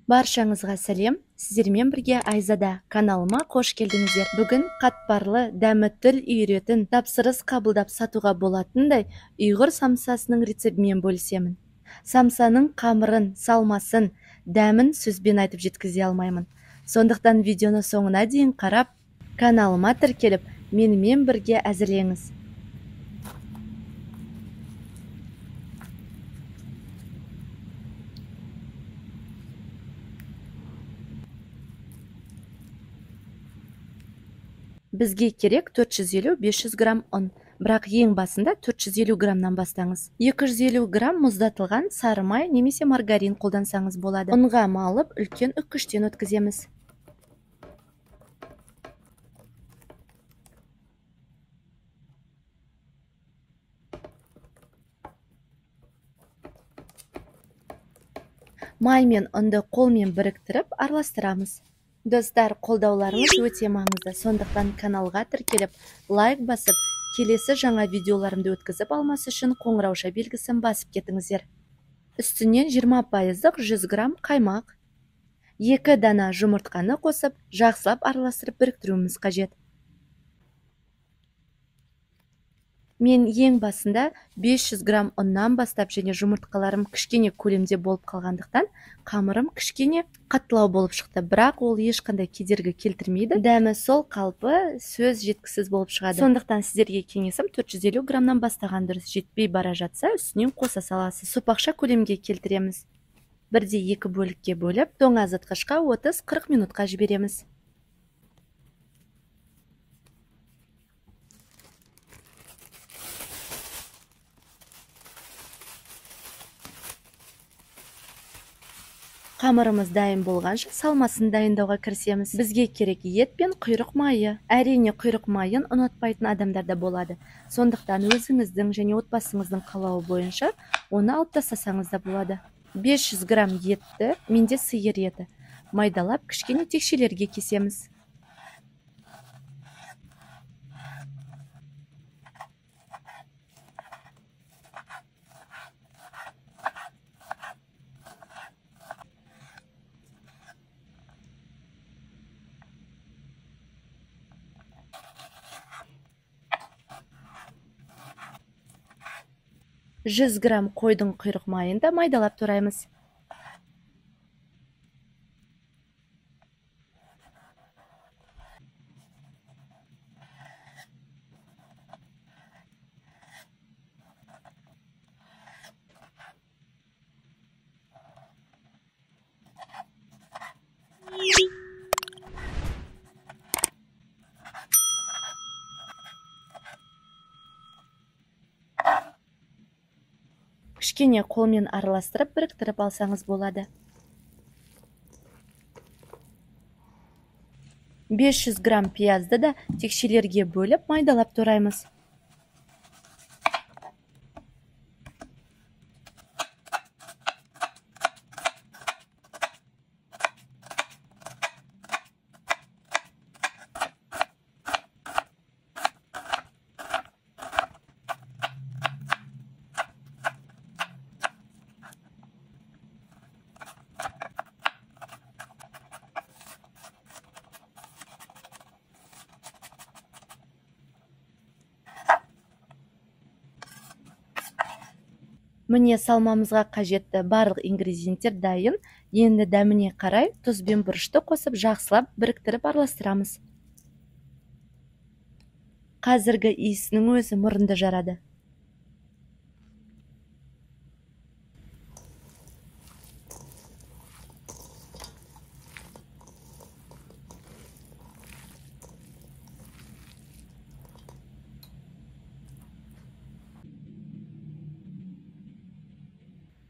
Баршаңызға сәлем, сіздермен бірге Айзада. Каналыма қош келдіңіздер. Бүгін қатпарлы, дәмі тіл үйіретін, тапсырыс қабылдап сатуға болатындай ұйғыр самсасының рецептімен бөлісемін. Самсаның қамырын, салмасын, дәмін сөзбен айтып жеткізе алмаймын. Сондықтан видеоны соңына дейін қарап, каналыма тіркеліп, менімен бірге әзірлеңіз. Бізге керек 450-500 грамм ұн, бірақ ең басында 450 граммнан бастаңыз. 250 грамм мұздатылған сары май немесе маргарин қолдансаңыз болады. Ұнға малып, үлкен үккіштен өткіземіз. Май мен ұнды қолмен біріктіріп араластырамыз. Достар, қолдауларыңыз өте маңызды, сондықтан каналға тіркеліп, лайк басып, келесі жаңа видеоларымды өткізіп алмас үшін қоңырауша белгісін басып кетіңіздер. Үстінен 20% 100 грамм қаймақ, 2 дана жұмыртқаны қосып, жақсылап араластырып біріктіруіміз қажет. Мен ең басында 500 грамм ұннан бастап және жұмыртқаларым кішкене көлемде болып қалғандықтан қамырым кішкене қаттылау болып шықты, бірақ ол ешқандай кедергі келтірмейді. Дәмі сол қалпы, сөз жеткісіз болып шығады. Сондықтан сіздерге кеңесім 450 граммнан бастаған дұрыс, жетпей бара жатса үстінен қоса саласыз. Сопақша көлемге келтіреміз. Бірде екі бөлікке бөліп, тоңазытқышқа 30-40 минутқа жібереміз. Қамырымыз дайын болғанша салмасын дайындауға кірісеміз. Бізге керек ет пен құйрық майы. Әрине, құйрық майын ұнатпайтын адамдар да болады. Сондықтан өзіңіздің және отбасыңыздың қалауы бойынша оны алып тастасаңыз да болады. 500 грамм етті, менде сиыр еті, майдалап кішкене текшелерге кесеміз. 100 грамм қойдың құйрық майын да майдалап тураймыз. Кішкене қолмен араластырып біріктіріп алсаңыз болады. 500 грамм пиязды да текшелерге бөліп майдалап тураймыз. Міне, салмамызға қажетті барлық ингредиенттер дайын. Енді дәміне қарай тұз бен бұрышты қосып жақсылап біріктіріп араластырамыз. Қазіргі иісінің өзі мұрынды жарады.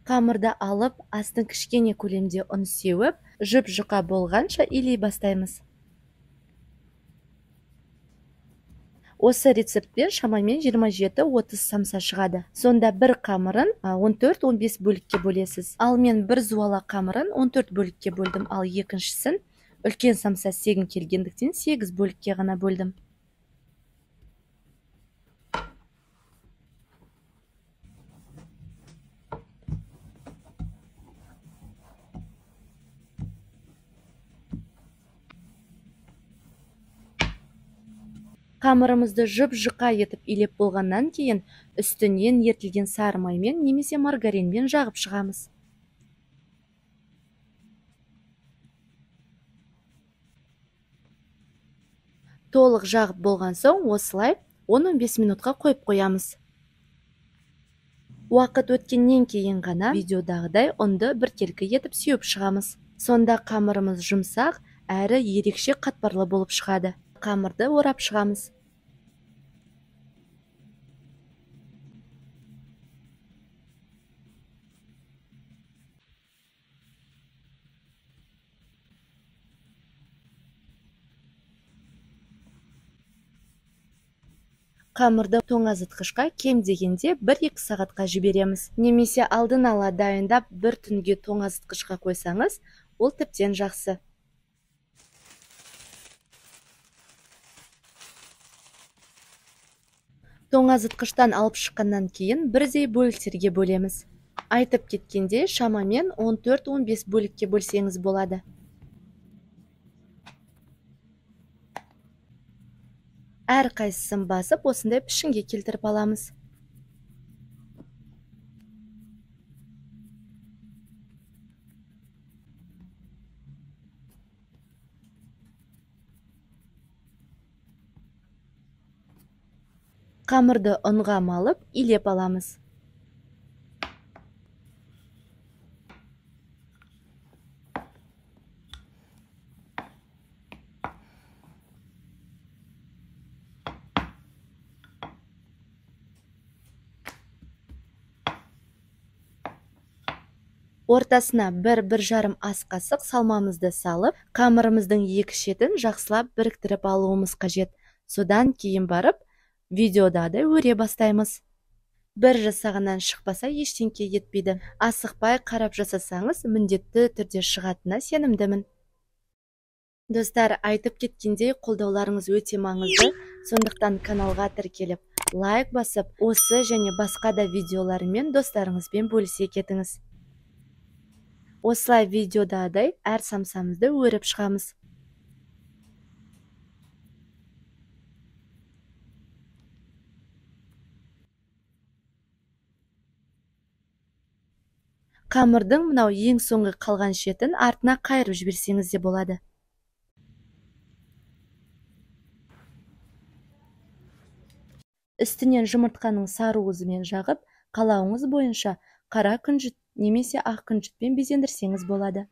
Қамырды алып, астын кішкене көлемде ұн сеуіп, жұп-жұқа болғанша илей бастаймыз. Осы рецептпен шамамен 27-30 самса шығады. Сонда бір қамырын 14-15 бөлікке бөлесіз. Ал мен бір зуала қамырын 14 бөлікке бөлдім, ал екіншісін үлкен самса істегім келгендіктен 8 бөлікке ғана бөлдім. Қамырымызды жұп-жұқа етіп илеп болғаннан кейін үстінен ерітілген сары маймен немесе маргаринмен жағып шығамыз. Толық жағып болған соң осылай 10-15 минутқа қойып қоямыз. Уақыт өткеннен кейін ғана видеодағыдай ұнды біркелкі етіп сеуіп шығамыз. Сонда қамырымыз жұмсақ, әрі ерекше қатпарлы болып шығады. Қамырды орап шығамыз. Қамырды тоңазытқышқа кем дегенде 1-2 сағатқа жібереміз. Немесе алдын ала дайындап бір түнге тоңазытқышқа қойсаңыз, ол тіптен жақсы. Тоңазытқыштан алып шыққаннан кейін бірдей бөліктерге бөлеміз. Айтып кеткендей, шамамен 14-15 бөлікке бөлсеңіз болады. Әр қайсысын басып, осындай пішінге келтіріп аламыз. Қамырды ұнға малып, илеп аламыз. Ортасына 1-1,5 ас қасық салмамызды салып, қамырымыздың екі шетін жақсылап біріктіріп алуымыз қажет. Содан кейін барып, видеодағыдай өре бастаймыз. Бір жасағаннан шықпаса ештеңке етпейді. Асықпай қарап жасасаңыз, міндетті түрде шығатынына сенімдімін. Достар, айтып кеткендей, қолдауларыңыз өте маңызды. Сондықтан каналға тіркеліп, лайк басып, осы және басқа да видеолармен достарыңызбен бөлісе кетіңіз. Осылай видеодағыдай әр самсамызды өріп шығамыз. Қамырдың мынау ең соңғы қалған шетін артына қайырып жіберсеңіз де болады. Үстінен жұмыртқаның сары уызымен жағып, қалауыңыз бойынша қара күнжіт немесе ақ күнжітпен безендірсеңіз болады.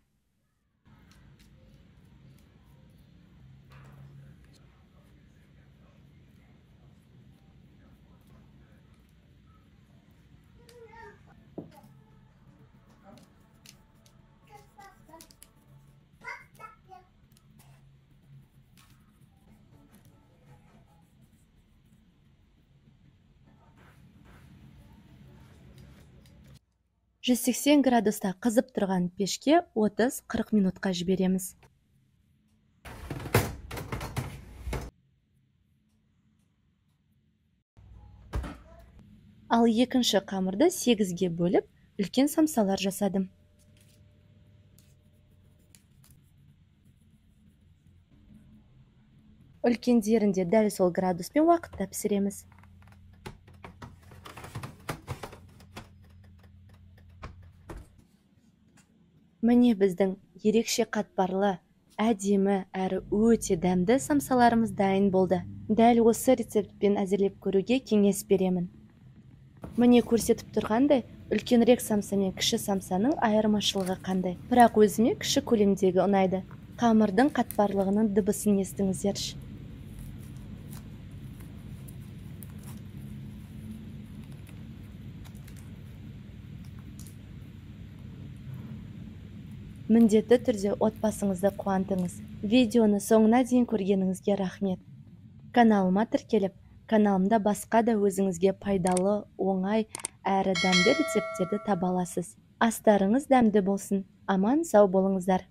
180 градуста қызып тұрған пешке 30-40 минутқа жібереміз. Ал екінші қамырды 8-ге бөліп, үлкен самсалар жасадым. Үлкендерін де дәл сол градуспен уақытта пісіреміз. Міне біздің ерекше қатпарлы, әдемі әрі өте дәмді самсаларымыз дайын болды. Дәл осы рецептпен әзірлеп көруге кеңес беремін. Міне көрсетіп тұрғандай, үлкенірек самса мен кіші самсаның айырмашылығы қандай. Бірақ өзіме кіші көлемдегі ұнайды. Қамырдың қатпарлығының дыбысын естіңіздерші. Міндетті түрде отбасыңызды қуантыңыз. Видеоны соңына дейін көргеніңізге рахмет. Каналыма тіркеліп, каналымда басқа да өзіңізге пайдалы, оңай әрі дәмді рецепттерді таба аласыз. Астарыңыз дәмді болсын. Аман сау болыңыздар.